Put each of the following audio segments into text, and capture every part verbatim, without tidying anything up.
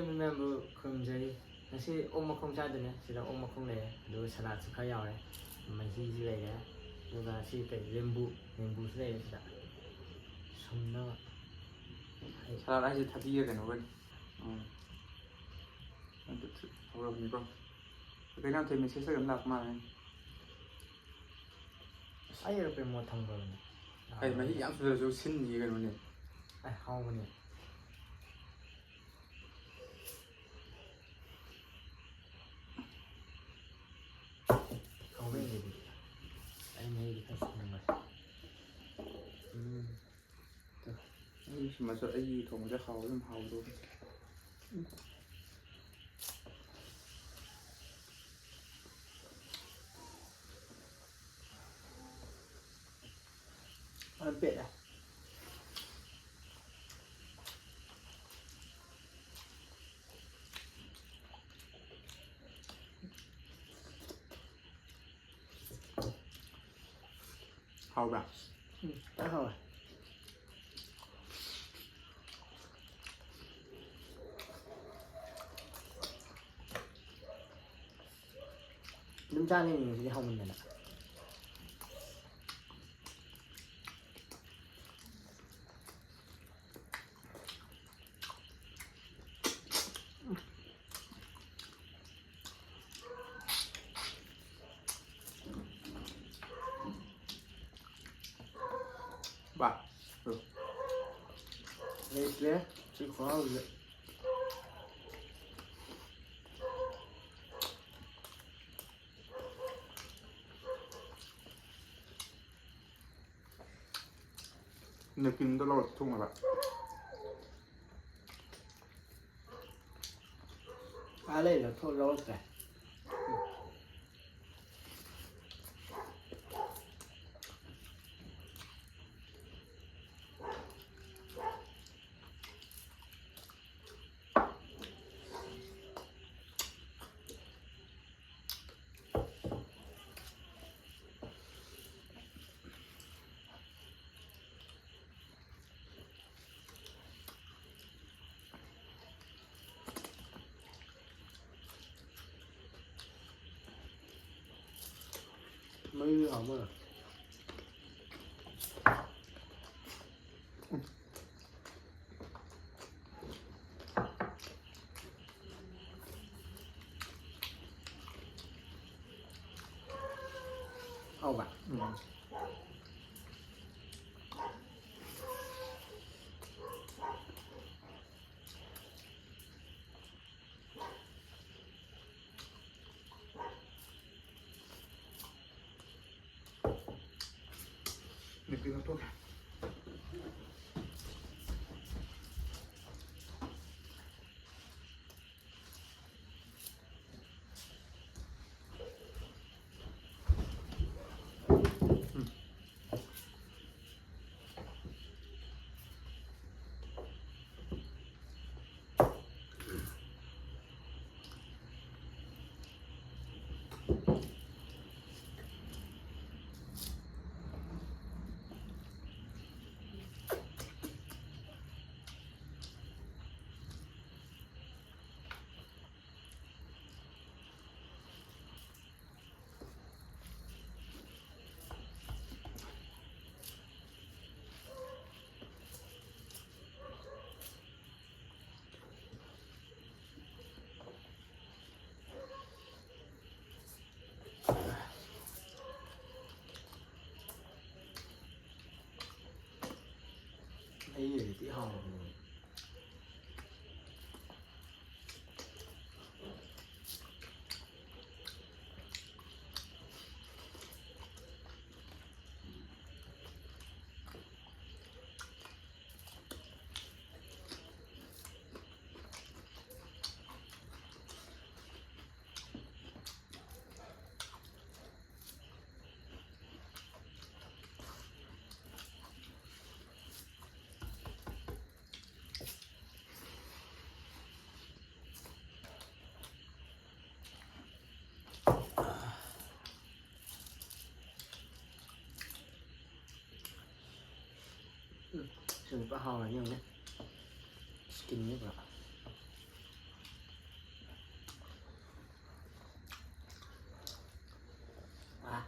ꯃꯌꯥꯝꯕꯨ ꯈꯨꯔꯨꯝꯖꯔꯤ꯫ ꯉꯁꯤ ꯑꯣꯛ ꯃꯈꯣꯡ ꯆꯥꯗꯣꯏꯅꯦ꯫ ꯁꯤꯗ ꯑꯣꯛ ꯃꯈꯣꯡ ꯂꯩꯔꯦ, ꯑꯗꯨꯒ ꯁꯂꯥꯠꯁꯨ ꯈꯔ ꯌꯥꯎꯔꯦ, ꯃꯍꯤꯁꯨ ꯂꯩꯔꯦ, ꯑꯗꯨꯒ ꯁꯤ ꯀꯩ, ꯂꯦꯝꯕꯨ, ꯂꯦꯝꯕꯨꯁꯨ ꯂꯩꯔꯦ ꯁꯤꯗ꯫ ꯁꯨꯝꯅꯕ꯫ ꯁꯂꯥꯠ ꯍꯥꯏꯁꯦ ꯊꯕꯤꯒ ꯀꯩꯅꯣꯒꯅꯤ꯫ ꯎꯝ꯫ ꯑꯗꯨ ꯍꯧꯔꯕꯅꯤꯀꯣ꯫ ꯀꯩꯅꯣ ꯊꯣꯏ ꯃꯦꯁꯦꯖꯇ ꯀꯩꯅꯣ ꯂꯥꯛꯄ ꯃꯥꯜꯂꯦ꯫ ꯑꯩ ꯑꯦꯔꯣꯄ꯭ꯂꯦꯟ ꯃꯣꯠ ꯊꯝꯈ꯭ꯔꯕꯅꯦ꯫ ꯑꯩ ꯃꯍꯤ ꯌꯥꯝ ꯁꯨꯔꯁꯨ ꯁꯤꯟꯅꯤ ꯀꯩꯅꯣꯅꯦ꯫ ꯑꯦ, ꯍꯥꯎꯕꯅꯦ꯫ ꯍꯥꯎꯕꯅꯦ ꯑꯗꯨꯗꯤ꯫ ꯑꯩ ꯃꯍꯤꯗꯤ ꯈꯔ ꯁꯨꯝꯍꯟꯕꯅꯦ꯫ ꯎꯝ꯫ ꯑꯩ ꯁꯨꯝꯕꯁꯨ ꯑꯩꯒꯤ ꯊꯣꯡꯕꯁꯦ ꯍꯥꯎꯕ ꯑꯗꯨꯝ ꯍꯥꯎꯗꯧꯕ꯫ ꯐꯖꯅ ꯄꯦꯠꯂꯦ꯫ ꯍꯥꯎꯕ꯭ꯔꯥ? ꯎꯝ, ꯐꯖꯅ ꯍꯥꯎꯋꯦ꯫ ꯑꯗꯨꯝ ꯆꯥꯅꯤꯡꯉꯤ ꯉꯁꯤꯗꯤ ꯍꯥꯎꯃꯟꯗꯅ꯫ ꯕꯥ꯫ ꯂꯩꯇ꯭ꯔꯦ꯫ ꯁꯤ ꯈꯨꯍꯥꯎꯁꯤꯗꯤ꯫ ꯅꯦꯀꯤꯟꯗꯣ ꯂꯧꯔ ꯊꯣꯡꯉꯕ꯫ ꯑꯥ ꯂꯩ, ꯂꯧꯊꯣꯛ-, ꯂꯧꯔꯛꯇ꯭ꯔꯦ꯫ ꯑꯩ ꯍꯥꯎꯕ꯫ ꯍꯥꯎꯕ? ꯎꯝ꯫ ꯃꯤꯠꯇꯤ ꯂꯧꯊꯣꯛꯀꯦ꯫ ꯑꯩꯒꯤꯗꯤ ꯊꯤ ꯍꯥꯎꯕꯅꯦ꯫ ꯎꯝ, ꯁꯤꯡꯖꯨ ꯐꯖꯅ ꯍꯥꯎꯔꯅꯤ ꯌꯦꯡꯉꯨꯅꯦ꯫ ꯁ꯭ꯀꯤꯟꯁꯦ ꯄꯨꯔꯥ꯫ ꯑꯥ꯫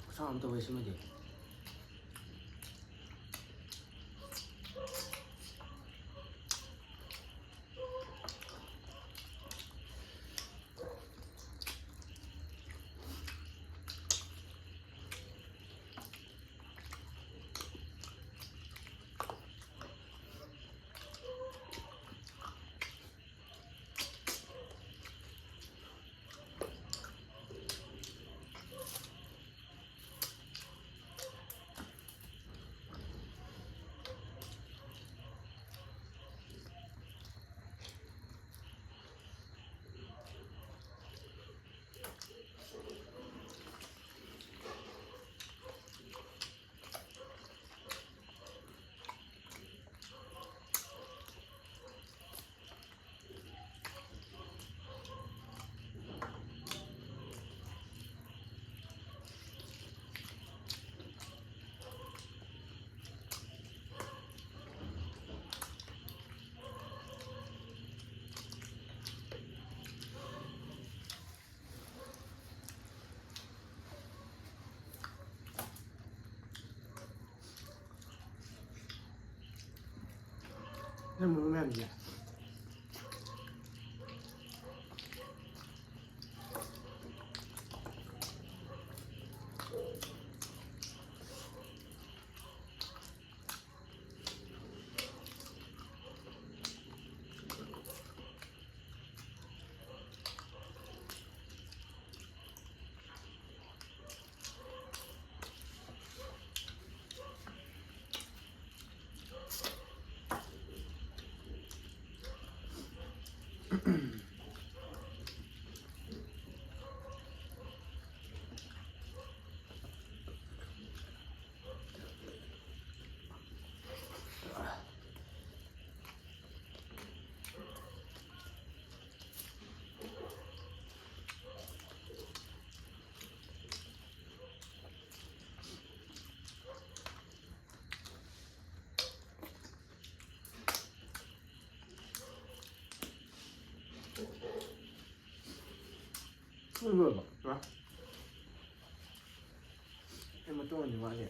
ꯈꯨꯠꯁꯥ ꯑꯃ ꯇꯧꯋꯦ ꯁꯤꯃꯗꯤ꯫ ꯅꯪ ꯃꯔꯨ ꯃꯌꯥꯝꯁꯦ꯫ ꯎꯝ, ꯂꯣꯏꯔꯕꯣ? ꯄꯨꯔꯥ? ꯑꯩ ꯃꯇꯨꯡ ꯑꯅꯤ ꯋꯥꯠꯂꯤ꯫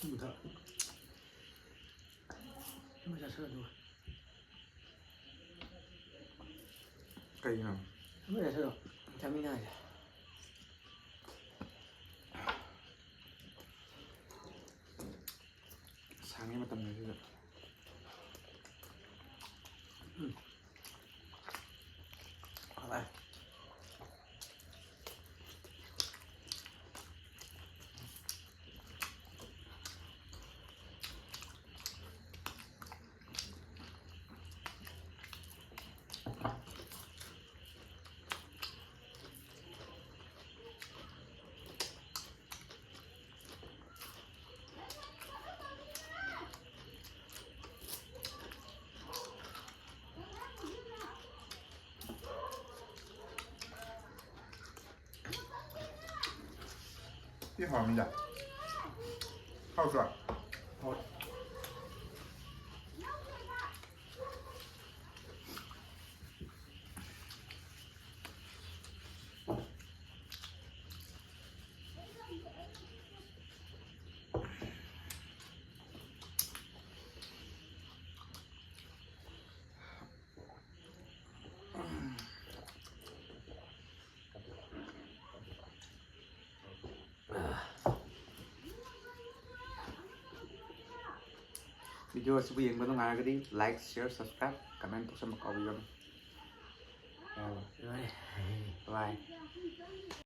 ꯊꯨꯝ ꯊꯛ꯫ ꯑꯃ ꯆꯥꯁꯤꯜꯂꯣ ꯑꯗꯨꯒ꯫ ꯀꯩꯒꯤꯅꯣ? ꯑꯃ ꯆꯥꯁꯤꯜꯂꯣ꯫ ꯆꯥꯃꯤꯟꯅꯔꯁꯦ꯫ ꯁꯥꯡꯉꯤ ꯃꯇꯝ ꯑꯁꯤꯗ꯫ ꯎꯝ꯫ ꯍꯥꯎꯋꯦ꯫ ꯁꯤ ꯍꯥꯎꯔꯝꯃꯤꯗ꯫ ꯍꯥꯎꯇ꯭ꯔꯣ? ꯍꯣꯏ꯫ Video ꯑꯁꯤꯕꯨ ꯌꯦꯡꯕ ꯅꯨꯡꯉꯥꯏꯔꯒꯗꯤ like, share, subscribe, comment ꯇꯧꯁꯟꯕ ꯀꯥꯎꯕꯤꯒꯅꯨ꯫ ꯂꯣꯏꯔꯦ꯫ Bye꯫